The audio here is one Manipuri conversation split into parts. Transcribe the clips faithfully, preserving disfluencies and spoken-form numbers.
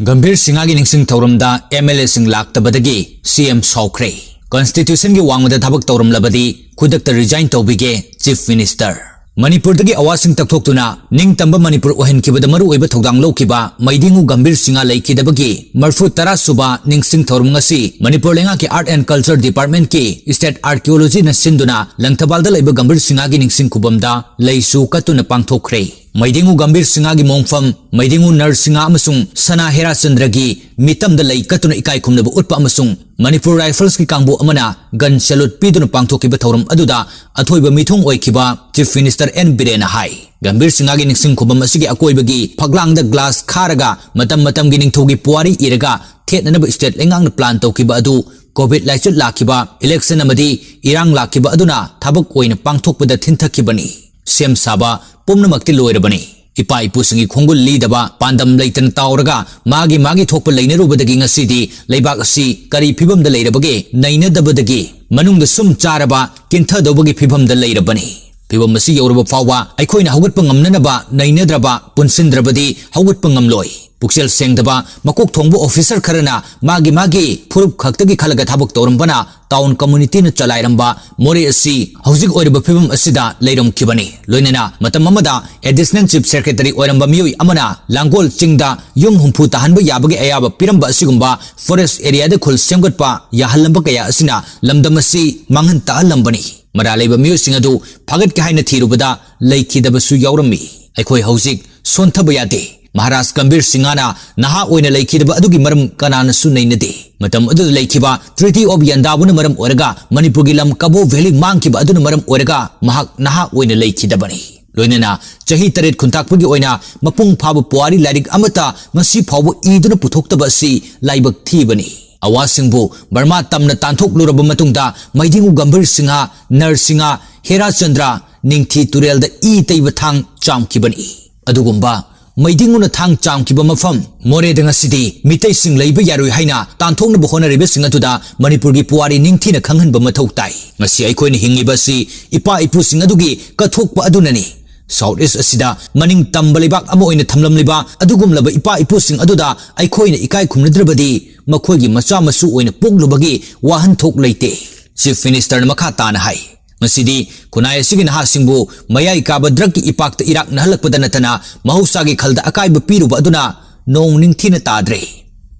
ꯒꯝꯚꯤꯔ ꯁꯤꯡꯍꯒꯤ ꯅꯤꯡꯁꯤꯡ ꯊꯧꯔꯝꯗ ꯑꯦꯝ ꯑꯦꯜ ꯑꯦꯁꯤꯡ ꯂꯥꯛꯇꯕꯗꯒꯤ ꯁꯤ ꯑꯦꯝ ꯁꯥꯎꯈ꯭ꯔꯦ꯫ ꯀꯟꯁꯇꯤꯇ꯭ꯌꯨꯁꯟꯒꯤ ꯋꯥꯡꯃꯗ ꯊꯕꯛ ꯇꯧꯔꯝꯂꯕꯗꯤ ꯈꯨꯗꯛꯇ ꯔꯤꯖꯥꯏꯟ ꯇꯧꯕꯤꯒꯦ ꯆꯤꯐ ꯃꯤꯅꯤꯁꯇꯔ꯫ ꯃꯅꯤꯄꯨꯔꯗꯒꯤ ꯑꯋꯥꯁꯤꯡ ꯇꯛꯊꯣꯛꯇꯨꯅ ꯅꯤꯡꯇꯝꯕ ꯃꯅꯤꯄꯨꯔ ꯑꯣꯏꯍꯟꯈꯤꯕꯗ ꯃꯔꯨꯑꯣꯏꯕ ꯊꯧꯗꯥꯡ ꯂꯧꯈꯤꯕ ꯃꯩꯗꯤꯡꯉꯨ ꯒꯝꯚꯤꯔ ꯁꯤꯡꯍ ꯂꯩꯈꯤꯗꯕꯒꯤ ꯃꯔꯐꯨ ꯇꯔꯥ ꯁꯨꯕ ꯅꯤꯡꯁꯤꯡ ꯊꯧꯔꯝ ꯉꯁꯤ ꯃꯅꯤꯄꯨꯔ ꯂꯩꯉꯥꯛꯀꯤ ꯑꯥꯔꯠ ꯑꯦꯟ ꯀꯜꯆꯔ ꯗꯤꯄꯥꯔꯠꯃꯦꯟꯠꯀꯤ ꯁ꯭ꯇꯦꯠ ꯑꯥꯔꯀꯤꯑꯣꯂꯣꯖꯤꯅ ꯁꯤꯟꯗꯨꯅ ꯂꯪꯊꯕꯥꯜꯗ ꯂꯩꯕ ꯒꯝꯚꯤꯔ ꯁꯤꯡꯍꯒꯤ ꯅꯤꯡꯁꯤꯡ ꯈꯨꯕꯝꯗ ꯂꯩꯁꯨ ꯀꯠꯇꯨꯅ ꯄꯥꯡꯊꯣꯛꯈ꯭ꯔꯦ꯫ ꯃꯩꯗꯤꯡꯉꯨ ꯒꯝꯚꯤꯔ ꯁꯤꯡꯍꯒꯤ ꯃꯣꯡꯐꯝ, ꯃꯩꯗꯤꯡꯉꯨ ꯅꯔꯁꯤꯡꯍ ꯑꯃꯁꯨꯡ ꯁꯅꯥ ꯍꯦꯔꯥꯆꯟꯗ꯭ꯔꯒꯤ ꯃꯤꯇꯝꯗ ꯂꯩ ꯀꯠꯇꯨꯅ ꯏꯀꯥꯏ ꯈꯨꯝꯅꯕ ꯎꯠꯄ ꯑꯃꯁꯨꯡ ꯃꯅꯤꯄꯨꯔ ꯔꯥꯏꯐꯜꯁꯀꯤ ꯀꯥꯡꯕꯨ ꯑꯃꯅ gun salute ꯄꯤꯗꯨꯅ ꯄꯥꯡꯊꯣꯛꯈꯤꯕ ꯊꯧꯔꯝ ꯑꯗꯨꯗ ꯑꯊꯣꯏꯕ ꯃꯤꯊꯨꯡ ꯑꯣꯏꯈꯤꯕ ꯆꯤꯐ ꯃꯤꯅꯤꯁꯇꯔ ꯑꯦꯟ ꯕꯤꯔꯦꯟꯅ ꯍꯥꯏ꯫ ꯒꯝꯚꯤꯔ ꯁꯤꯡꯍꯒꯤ ꯅꯤꯡꯁꯤꯡ ꯈꯨꯕꯝ ꯑꯁꯤꯒꯤ ꯑꯀꯣꯏꯕꯒꯤ ꯐꯛꯂꯥꯡꯗ ꯒ꯭ꯂꯥꯁ ꯈꯥꯔꯒ ꯃꯇꯝ ꯃꯇꯝꯒꯤ ꯅꯤꯡꯊꯧꯒꯤ ꯄꯨꯋꯥꯔꯤ ꯏꯔꯒ ꯊꯦꯠꯅꯅꯕ ꯁ꯭ꯇꯦꯠ ꯂꯩꯉꯥꯛꯅ ꯄ꯭ꯂꯥꯟ ꯇꯧꯈꯤꯕ ꯑꯗꯨ ꯀꯣꯚꯤꯗ ꯂꯥꯏꯆꯠ ꯂꯥꯛꯈꯤꯕ, ꯏꯂꯦꯛꯁꯟ ꯑꯃꯗꯤ ꯏꯔꯥꯡ ꯂꯥꯛꯈꯤꯕ ꯑꯗꯨꯅ ꯊꯕꯛ ꯑꯣꯏꯅ ꯄꯥꯡꯊꯣꯛꯄꯗ ꯊꯤꯟꯊꯈꯤꯕꯅꯤ꯫ ꯁꯦꯝ ꯁꯥꯕ ꯄꯨꯝꯅꯃꯛꯇꯤ ꯂꯣꯏꯔꯕꯅꯤ꯫ ꯏꯄꯥ ꯏꯄꯨꯁꯤꯡꯒꯤ ꯈꯣꯡꯒꯨꯜ ꯂꯤꯗꯕ, ꯄꯥꯟꯗꯝ ꯂꯩꯇꯅ ꯇꯥꯎꯔꯒ ꯃꯥꯒꯤ ꯃꯥꯒꯤ ꯊꯣꯛꯄ ꯂꯩꯅꯔꯨꯕꯗꯒꯤ ꯉꯁꯤꯗꯤ ꯂꯩꯕꯥꯛ ꯑꯁꯤ ꯀꯔꯤ ꯐꯤꯕꯝꯗ ꯂꯩꯔꯕꯒꯦ? ꯅꯩꯅꯗꯕꯗꯒꯤ ꯃꯅꯨꯡꯗ ꯁꯨꯝ ꯆꯥꯔꯕ ꯀꯤꯟꯊꯗꯧꯕꯒꯤ ꯐꯤꯕꯝꯗ ꯂꯩꯔꯕꯅꯤ꯫ ꯐꯤꯕꯝ ꯑꯁꯤ ꯌꯧꯔꯕ ꯐꯥꯎꯕ ꯑꯩꯈꯣꯏꯅ ꯍꯧꯒꯠꯄ ꯉꯝꯅꯅꯕ ꯅꯩꯅꯗ꯭ꯔꯕ, ꯄꯨꯟꯁꯤꯟꯗ꯭ꯔꯕꯗꯤ ꯍꯧꯒꯠꯄ ꯉꯝꯂꯣꯏ꯫ ꯄꯨꯛꯆꯦꯜ ꯁꯦꯡꯗꯕ ꯃꯀꯣꯛ ꯊꯣꯡꯕ ꯑꯣꯐꯤꯁꯔ ꯈꯔꯅ ꯃꯥꯒꯤ ꯃꯥꯒꯤ ꯐꯨꯔꯨꯞ ꯈꯛꯇꯒꯤ ꯈꯜꯂꯒ ꯊꯕꯛ ꯇꯧꯔꯝꯕꯅ ꯇꯥꯎꯟ ꯀꯝꯃꯨꯅꯤꯇꯤꯅ ꯆꯂꯥꯏꯔꯝꯕ ꯃꯣꯔꯦ ꯑꯁꯤ ꯍꯧꯖꯤꯛ ꯑꯣꯏꯔꯤꯕ ꯐꯤꯕꯝ ꯑꯁꯤꯗ ꯂꯩꯔꯝꯈꯤꯕꯅꯤ꯫ ꯂꯣꯏꯅꯅ ꯃꯇꯝ ꯑꯃꯗ ꯑꯦꯗꯤꯁꯅꯦꯜ ꯆꯤꯐ ꯁꯦꯀ꯭ꯔꯦꯇꯔꯤ ꯑꯣꯏꯔꯝꯕ ꯃꯤꯑꯣꯏ ꯑꯃꯅ ꯂꯥꯡꯒꯣꯜ ꯆꯤꯡꯗ ꯌꯨꯝ ꯍꯨꯝꯐꯨ ꯇꯥꯍꯟꯕ ꯌꯥꯕꯒꯤ ꯑꯌꯥꯕ ꯄꯤꯔꯝꯕ ꯑꯁꯤꯒꯨꯝꯕ ꯐꯣꯔꯦꯁ ꯑꯦꯔꯤꯌꯥꯗ ꯈꯨꯜ ꯁꯦꯝꯒꯠꯄ ꯌꯥꯍꯜꯂꯝꯕ ꯀꯌꯥ ꯑꯁꯤꯅ ꯂꯝꯗꯝ ꯑꯁꯤ ꯃꯥꯡꯍꯟ ꯇꯥꯛꯍꯜꯂꯝꯕꯅꯤ꯫ ꯃꯔꯥ ꯂꯩꯕ ꯃꯤꯑꯣꯏꯁꯤꯡ ꯑꯗꯨ ꯐꯥꯒꯠꯀꯦ ꯍꯥꯏꯅ ꯊꯤꯔꯨꯕꯗ ꯂꯩꯈꯤꯗꯕꯁꯨ ꯌꯥꯎꯔꯝꯃꯤ꯫ ꯑꯩꯈꯣꯏ ꯍꯧꯖꯤꯛ ꯁꯣꯟꯊꯕ ꯌꯥꯗꯦ꯫ ꯃꯍꯥꯔꯥꯖ ꯒꯝꯚꯤꯔ ꯁꯤꯡꯍꯅ ꯅꯍꯥ ꯑꯣꯏꯅ ꯂꯩꯈꯤꯗꯕ ꯑꯗꯨꯒꯤ ꯃꯔꯝ ꯀꯅꯥꯅꯁꯨ ꯅꯩꯅꯗꯦ꯫ ꯃꯇꯝ ꯑꯗꯨꯗ ꯂꯩꯈꯤꯕ ꯇ꯭ꯔꯤꯇꯤ ꯑꯣꯐ ꯌꯟꯗꯥꯕꯨꯅ ꯃꯔꯝ ꯑꯣꯏꯔꯒ ꯃꯅꯤꯄꯨꯔꯒꯤ ꯂꯝ ꯀꯕꯣ ꯚꯦꯂꯤ ꯃꯥꯡꯈꯤꯕ ꯑꯗꯨꯅ ꯃꯔꯝ ꯑꯣꯏꯔꯒ ꯃꯍꯥꯛ ꯅꯍꯥ ꯑꯣꯏꯅ ꯂꯩꯈꯤꯗꯕꯅꯤ꯫ ꯂꯣꯏꯅꯅ ꯆꯍꯤ ꯇꯔꯦꯠ ꯈꯨꯟꯇꯥꯛꯄꯒꯤ ꯑꯣꯏꯅ ꯃꯄꯨꯡ ꯐꯥꯕ ꯄꯨꯋꯥꯔꯤ ꯂꯥꯏꯔꯤꯛ ꯑꯃꯠꯇ ꯉꯁꯤ ꯐꯥꯎꯕ ꯏꯗꯨꯅ ꯄꯨꯊꯣꯛꯇꯕ ꯑꯁꯤ ꯂꯥꯏꯕꯛ ꯊꯤꯕꯅꯤ꯫ ꯑꯋꯥꯁꯤꯡꯕꯨ ꯕꯔꯃꯥ ꯇꯝꯅ ꯇꯥꯟꯊꯣꯛꯂꯨꯔꯕ ꯃꯇꯨꯡꯗ ꯃꯩꯗꯤꯡꯉꯨ ꯒꯝꯚꯤꯔ ꯁꯤꯡꯍ, ꯅꯔꯁꯤꯡꯍ, ꯍꯦꯔꯥꯆꯟꯗ꯭ꯔ, ꯅꯤꯡꯊꯤ ꯇꯨꯔꯦꯜꯗ ꯏ ꯇꯩꯕ ꯊꯥꯡ ꯆꯥꯝꯈꯤꯕꯅꯤ꯫ ꯑꯗꯨꯒꯨꯝꯕ ꯃꯩꯗꯤꯡꯉꯨꯅ ꯊꯥꯡ ꯆꯥꯝꯈꯤꯕ ꯃꯐꯝ ꯃꯣꯔꯦꯗ ꯉꯁꯤꯗꯤ ꯃꯤꯇꯩꯁꯤꯡ ꯂꯩꯕ ꯌꯥꯔꯣꯏ ꯍꯥꯏꯅ ꯇꯥꯟꯊꯣꯛꯅꯕ ꯍꯣꯠꯅꯔꯤꯕꯁꯤꯡ ꯑꯗꯨꯗ ꯃꯅꯤꯄꯨꯔꯒꯤ ꯄꯨꯋꯥꯔꯤ ꯅꯤꯡꯊꯤꯅ ꯈꯪꯍꯟꯕ ꯃꯊꯧ ꯇꯥꯏ꯫ ꯉꯁꯤ ꯑꯩꯈꯣꯏꯅ ꯍꯤꯡꯂꯤꯕ ꯑꯁꯤ ꯏꯄꯥ ꯏꯄꯨꯁꯤꯡ ꯑꯗꯨꯒꯤ ꯀꯠꯊꯣꯛꯄ ꯑꯗꯨꯅꯅꯤ꯫ South East ꯑꯁꯤꯗ ꯃꯅꯤꯡ ꯇꯝꯕ ꯂꯩꯕꯥꯛ ꯑꯃ ꯑꯣꯏꯅ ꯊꯝꯂꯝꯂꯤꯕ ꯑꯗꯨꯒꯨꯝꯂꯕ ꯏꯄꯥ ꯏꯄꯨꯁꯤꯡ ꯑꯗꯨꯗ ꯑꯩꯈꯣꯏꯅ ꯏꯀꯥꯏ ꯈꯨꯝꯅꯗ꯭ꯔꯕꯗꯤ ꯃꯈꯣꯏꯒꯤ ꯃꯆꯥ ꯃꯁꯨ ꯑꯣꯏꯅ ꯄꯣꯛꯂꯨꯕꯒꯤ ꯋꯥꯍꯟꯊꯣꯛ ꯂꯩꯇꯦ꯫ Chief Ministerꯅ ꯃꯈꯥ ꯇꯥꯅ ꯍꯥꯏ, ꯉꯁꯤꯗꯤ ꯈꯨꯟꯅꯥꯏ ꯑꯁꯤꯒꯤ ꯅꯍꯥꯁꯤꯡꯕꯨ ꯃꯌꯥꯏ ꯀꯥꯕ drugꯀꯤ ꯏꯄꯥꯛꯇ ꯏꯔꯥꯛꯅꯍꯜꯂꯛꯄꯗ ꯅꯠꯇꯅ ꯃꯍꯧꯁꯥꯒꯤ ꯈꯜꯗ ꯑꯀꯥꯏꯕ ꯄꯤꯔꯨꯕ ꯑꯗꯨꯅ ꯅꯣꯡ ꯅꯤꯡꯊꯤꯅ ꯇꯥꯗ꯭ꯔꯦ꯫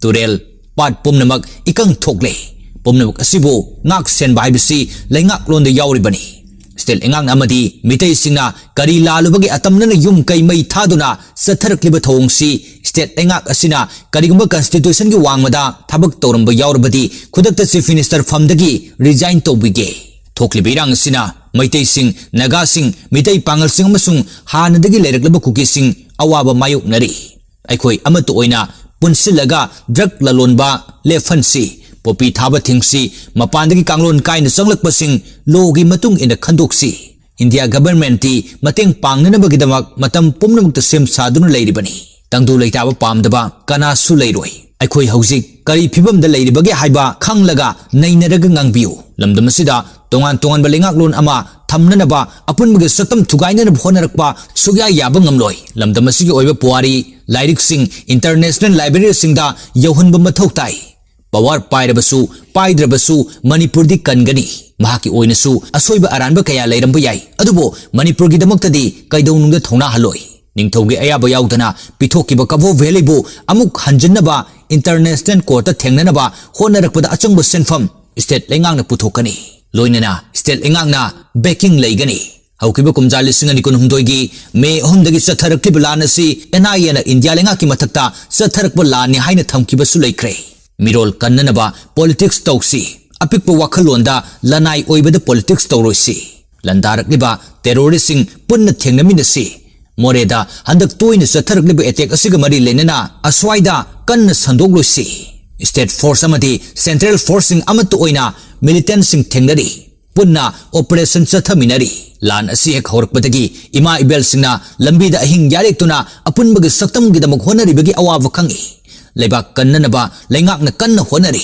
ꯇꯨꯔꯦꯜ, ꯄꯥꯠ ꯄꯨꯝꯅꯃꯛ ꯏꯀꯪ ꯊꯣꯛꯂꯦ꯫ ꯄꯨꯝꯅꯃꯛ ꯑꯁꯤꯕꯨ ꯉꯥꯛ ꯁꯦꯟꯕ ꯍꯥꯏꯕꯁꯤ ꯂꯩꯉꯥꯛꯂꯣꯟꯗ ꯌꯥꯎꯔꯤꯕꯅꯤ꯫ State ꯂꯩꯉꯥꯛꯅ ꯑꯃꯗꯤ ꯃꯤꯇꯩꯁꯤꯡꯅ ꯀꯔꯤ ꯂꯥꯜꯂꯨꯕꯒꯤ ꯑꯇꯝꯅꯅ ꯌꯨꯝ ꯀꯩ ꯃꯩ ꯊꯥꯗꯨꯅ ꯆꯠꯊꯔꯛꯂꯤꯕ ꯊꯧꯑꯣꯡꯁꯤ state ꯂꯩꯉꯥꯛ ꯑꯁꯤꯅ ꯀꯔꯤꯒꯨꯝꯕ constitutionꯒꯤ ꯋꯥꯡꯃꯗ ꯊꯕꯛ ꯇꯧꯔꯝꯕ ꯌꯥꯎꯔꯕꯗꯤ ꯈꯨꯗꯛꯇ Chief Minister ꯐꯝꯗꯒꯤ resign ꯇꯧꯕꯤꯒꯦ꯫ ꯊꯣꯛꯂꯤꯕ ꯏꯔꯥꯡ ꯑꯁꯤꯅ ꯃꯩꯇꯩꯁꯤꯡ, ꯅꯥꯒꯥꯁꯤꯡ, ꯃꯤꯇꯩ ꯄꯥꯉꯜꯁꯤꯡ ꯑꯃꯁꯨꯡ ꯍꯥꯟꯅꯗꯒꯤ ꯂꯩꯔꯛꯂꯕ ꯀꯨꯀꯤꯁꯤꯡ ꯑꯋꯥꯕ ꯃꯥꯌꯣꯛꯅꯔꯤ꯫ ꯑꯩꯈꯣꯏ ꯑꯃꯠꯇ ꯑꯣꯏꯅ ꯄꯨꯟꯁꯤꯜꯂꯒ drug ꯂꯂꯣꯟꯕ ꯂꯦꯞꯍꯟꯁꯤ, poppy ꯊꯥꯕ ꯊꯤꯡꯁꯤ, ꯃꯄꯥꯟꯗꯒꯤ ꯀꯥꯡꯂꯣꯟ ꯀꯥꯏꯅ ꯆꯪꯂꯛꯄꯁꯤꯡ lawꯒꯤ ꯃꯇꯨꯡ ꯏꯟꯅ ꯈꯟꯗꯣꯛꯁꯤ꯫ India governmentꯇꯤ ꯃꯇꯦꯡ ꯄꯥꯡꯅꯅꯕꯒꯤꯗꯃꯛ ꯃꯇꯝ ꯄꯨꯝꯅꯃꯛꯇ ꯁꯦꯝ ꯁꯥꯗꯨꯅ ꯂꯩꯔꯤꯕꯅꯤ꯫ ꯇꯪꯗꯨ ꯂꯩꯇꯥꯕ ꯄꯥꯝꯗꯕ ꯀꯅꯥꯁꯨ ꯂꯩꯔꯣꯏ꯫ ꯑꯩꯈꯣꯏ ꯍꯧꯖꯤꯛ ꯀꯔꯤ ꯐꯤꯕꯝꯗ ꯂꯩꯔꯤꯕꯒꯦ ꯍꯥꯏꯕ ꯈꯪꯂꯒ ꯅꯩꯅꯔꯒ ꯉꯥꯡꯕꯤꯌꯨ꯫ ꯂꯝꯗꯝ ꯑꯁꯤꯗ ꯇꯣꯉꯥꯟ ꯇꯣꯉꯥꯟꯕ ꯂꯩꯉꯥꯛꯂꯣꯟ ꯑꯃ ꯊꯝꯅꯅꯕ, ꯑꯄꯨꯟꯕꯒꯤ ꯁꯛꯇꯝ ꯊꯨꯒꯥꯏꯅꯅꯕ ꯍꯣꯠꯅꯔꯛꯄ ꯁꯨꯛꯌꯥ ꯌꯥꯕ ꯉꯝꯂꯣꯏ꯫ ꯂꯝꯗꯝ ꯑꯁꯤꯒꯤ ꯑꯣꯏꯕ ꯄꯨꯋꯥꯔꯤ, ꯂꯥꯏꯔꯤꯛꯁꯤꯡ, international libraryꯁꯤꯡꯗ ꯌꯧꯍꯟꯕ ꯃꯊꯧ ꯇꯥꯏ꯫ Power ꯄꯥꯏꯔꯕꯁꯨ ꯄꯥꯏꯗ꯭ꯔꯕꯁꯨ ꯃꯅꯤꯄꯨꯔꯗꯤ ꯀꯟꯒꯅꯤ꯫ ꯃꯍꯥꯛꯀꯤ ꯑꯣꯏꯅꯁꯨ ꯑꯁꯣꯏꯕ ꯑꯔꯥꯟꯕ ꯀꯌꯥ ꯂꯩꯔꯝꯕ ꯌꯥꯏ, ꯑꯗꯨꯕꯨ ꯃꯅꯤꯄꯨꯔꯒꯤꯗꯃꯛꯇꯗꯤ ꯀꯩꯗꯧꯅꯨꯡꯗ ꯊꯧꯅꯥ ꯍꯜꯂꯣꯏ꯫ ꯅꯤꯡꯊꯧꯒꯤ ꯑꯌꯥꯕ ꯌꯥꯎꯗꯅ ꯄꯤꯊꯣꯛꯈꯤꯕ ꯀꯕꯣ valleyꯕꯨ ꯑꯃꯨꯛ ꯍꯟꯖꯤꯟꯅꯕ international courtꯇ ꯊꯦꯡꯅꯅꯕ ꯍꯣꯠꯅꯔꯛꯄꯗ ꯑꯆꯪꯕ ꯁꯦꯟꯐꯝ state ꯂꯩꯉꯥꯛꯅ ꯄꯨꯊꯣꯛꯀꯅꯤ꯫ ꯂꯣꯏꯅꯅ state ꯂꯩꯉꯥꯛꯅ backing ꯂꯩꯒꯅꯤ꯫ ꯍꯧꯈꯤꯕ ꯀꯨꯝꯖꯥ ꯂꯤꯁꯤꯡ ꯑꯅꯤ ꯀꯨꯟꯍꯨꯝꯗꯣꯏꯒꯤ May ꯑꯍꯨꯝꯗꯒꯤ ꯆꯠꯊꯔꯛꯂꯤꯕ ꯂꯥꯟ ꯑꯁꯤ NIAꯅ India ꯂꯩꯉꯥꯛꯀꯤ ꯃꯊꯛꯇ ꯆꯠꯊꯔꯛꯄ ꯂꯥꯟꯅꯤ ꯍꯥꯏꯅ ꯊꯝꯈꯤꯕꯁꯨ ꯂꯩꯈ꯭ꯔꯦ꯫ ꯃꯤꯔꯣꯜ ꯀꯟꯅꯅꯕ politics ꯇꯧꯁꯤ꯫ ꯑꯄꯤꯛꯄ ꯋꯥꯈꯜꯂꯣꯟꯗ ꯂꯅꯥꯏ ꯑꯣꯏꯕꯗ politics ꯇꯧꯔꯣꯏꯁꯤ꯫ ꯂꯥꯟꯗꯥꯔꯛꯂꯤꯕ terroristꯁꯤꯡ ꯄꯨꯟꯅ ꯊꯦꯡꯅꯃꯤꯟꯅꯁꯤ꯫ ꯃꯣꯔꯦꯗ ꯍꯟꯗꯛ ꯇꯣꯏꯅ ꯆꯠꯊꯔꯛꯂꯤꯕ attack ꯑꯁꯤꯒ ꯃꯔꯤ ꯂꯩꯅꯅ ꯑꯁ꯭ꯋꯥꯏꯗ ꯀꯟꯅ ꯁꯟꯗꯣꯛꯂꯣꯏꯁꯤ꯫ State force ꯑꯃꯗꯤ central forceꯁꯤꯡ ꯑꯃꯠꯇ ꯑꯣꯏꯅ militantꯁꯤꯡ ꯊꯦꯡꯅꯔꯤ꯫ ꯄꯨꯟꯅ operation ꯆꯠꯊꯃꯤꯟꯅꯔꯤ꯫ ꯂꯥꯟ ꯑꯁꯤ ꯍꯦꯛ ꯍꯧꯔꯛꯄꯗꯒꯤ ꯏꯃꯥ ꯏꯕꯦꯜꯁꯤꯡꯅ ꯂꯝꯕꯤꯗ ꯑꯍꯤꯡ ꯌꯥꯔꯦꯛꯇꯨꯅ ꯑꯄꯨꯟꯕꯒꯤ ꯁꯛꯇꯝꯒꯤꯗꯃꯛ ꯍꯣꯠꯅꯔꯤꯕꯒꯤ ꯑꯋꯥꯕ ꯈꯪꯏ꯫ ꯂꯩꯕꯥꯛ ꯀꯟꯅꯅꯕ ꯂꯩꯉꯥꯛꯅ ꯀꯟꯅ ꯍꯣꯠꯅꯔꯤ꯫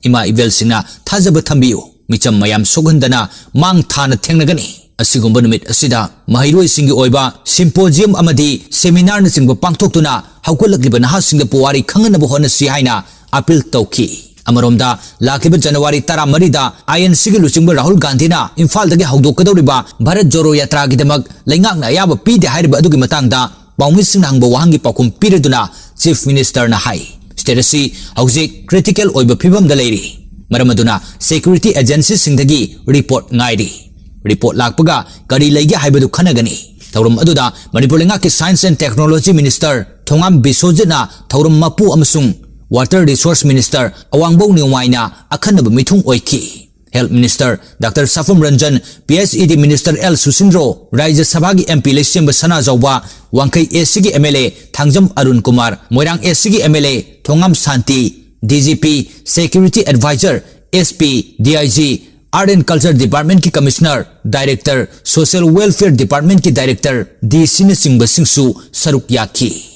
ꯏꯃꯥ ꯏꯕꯦꯜꯁꯤꯡꯅ ꯊꯥꯖꯕ ꯊꯝꯕꯤꯌꯨ꯫ ꯃꯤꯆꯝ ꯃꯌꯥꯝ ꯁꯣꯛꯍꯟꯗꯅ ꯃꯥꯡ ꯊꯥꯅ ꯊꯦꯡꯅꯒꯅꯤ꯫ ꯑꯁꯤꯒꯨꯝꯕ ꯅꯨꯃꯤꯠ ꯑꯁꯤꯗ ꯃꯍꯩꯔꯣꯏꯁꯤꯡꯒꯤ ꯑꯣꯏꯕ symposium ꯑꯃꯗꯤ seminarꯅꯆꯤꯡꯕ ꯄꯥꯡꯊꯣꯛꯇꯨꯅ ꯍꯧꯒꯠꯂꯛꯂꯤꯕ ꯅꯍꯥꯁꯤꯡꯗ ꯄꯨꯋꯥꯔꯤ ꯈꯪꯍꯟꯅꯕ ꯍꯣꯠꯅꯁꯤ ꯍꯥꯏꯅ appeal ꯇꯧꯈꯤ꯫ ꯑꯃꯔꯣꯝꯗ, ꯂꯥꯛꯂꯤꯕ ꯖꯅꯋꯥꯔꯤ ꯇꯔꯥꯃꯔꯤꯗ INCꯒꯤ ꯂꯨꯆꯤꯡꯕ ꯔꯥꯍꯨꯜ ꯒꯥꯟꯙꯤꯅ ꯏꯝꯐꯥꯜꯗꯒꯤ ꯍꯧꯗꯣꯛꯀꯗꯧꯔꯤꯕ ꯚꯥꯔꯠ ꯖꯣꯔꯣ ꯌꯥꯇ꯭ꯔꯥꯒꯤꯗꯃꯛ ꯂꯩꯉꯥꯛꯅ ꯑꯌꯥꯕ ꯄꯤꯗꯦ ꯍꯥꯏꯔꯤꯕ ꯑꯗꯨꯒꯤ ꯃꯇꯥꯡꯗ ꯄꯥꯎꯃꯤꯁꯤꯡꯅ ꯍꯪꯕ ꯋꯥꯍꯪꯒꯤ ꯄꯥꯎꯈꯨꯝ ꯄꯤꯔꯗꯨꯅ Chief Ministerꯅ ꯍꯥꯏ, state ꯑꯁꯤ ꯍꯧꯖꯤꯛ critical ꯑꯣꯏꯕ ꯐꯤꯕꯝꯗ ꯂꯩꯔꯤ꯫ ꯃꯔꯝ ꯑꯗꯨꯅ security agencyꯁꯤꯡꯗꯒꯤ report ꯉꯥꯏꯔꯤ꯫ Report ꯂꯥꯛꯄꯒ ꯀꯔꯤ ꯂꯩꯒꯦ ꯍꯥꯏꯕꯗꯨ ꯈꯟꯅꯒꯅꯤ꯫ ꯊꯧꯔꯝ ꯑꯗꯨꯗ ꯃꯅꯤꯄꯨꯔ ꯂꯩꯉꯥꯛꯀꯤ Science and Technology Minister ꯊꯣꯉꯥꯝ ꯕꯤꯁ꯭ꯋꯖꯤꯠꯅ ꯊꯧꯔꯝ ꯃꯄꯨ ꯑꯃꯁꯨꯡ Water Resource Minister ꯑꯋꯥꯡꯕꯧ ꯅꯤꯎꯃꯥꯏꯅ ꯑꯈꯟꯅꯕ ꯃꯤꯊꯨꯡ ꯑꯣꯏꯈꯤ꯫ Health Minister Doctor Sapam Ranjan, PHED Minister L Susindro, Rajya ꯁꯚꯥꯒꯤ MP ꯂꯩꯁꯦꯝꯕ ꯁꯅꯥꯖꯥꯎꯕ, ꯋꯥꯡꯈꯩ ACꯒꯤ MLA Thangjam Arun Kumar, Moirang ACꯒꯤ MLA Thongam Shanti, DGP, Security Advisor, SP, DIG, Art and Culture Departmentꯀꯤ Commissioner, Director, Social Welfare Departmentꯀꯤ Director, DCꯅꯆꯤꯡꯕꯁꯤꯡꯁꯨ ꯁꯔꯨꯛ ꯌꯥꯈꯤ꯫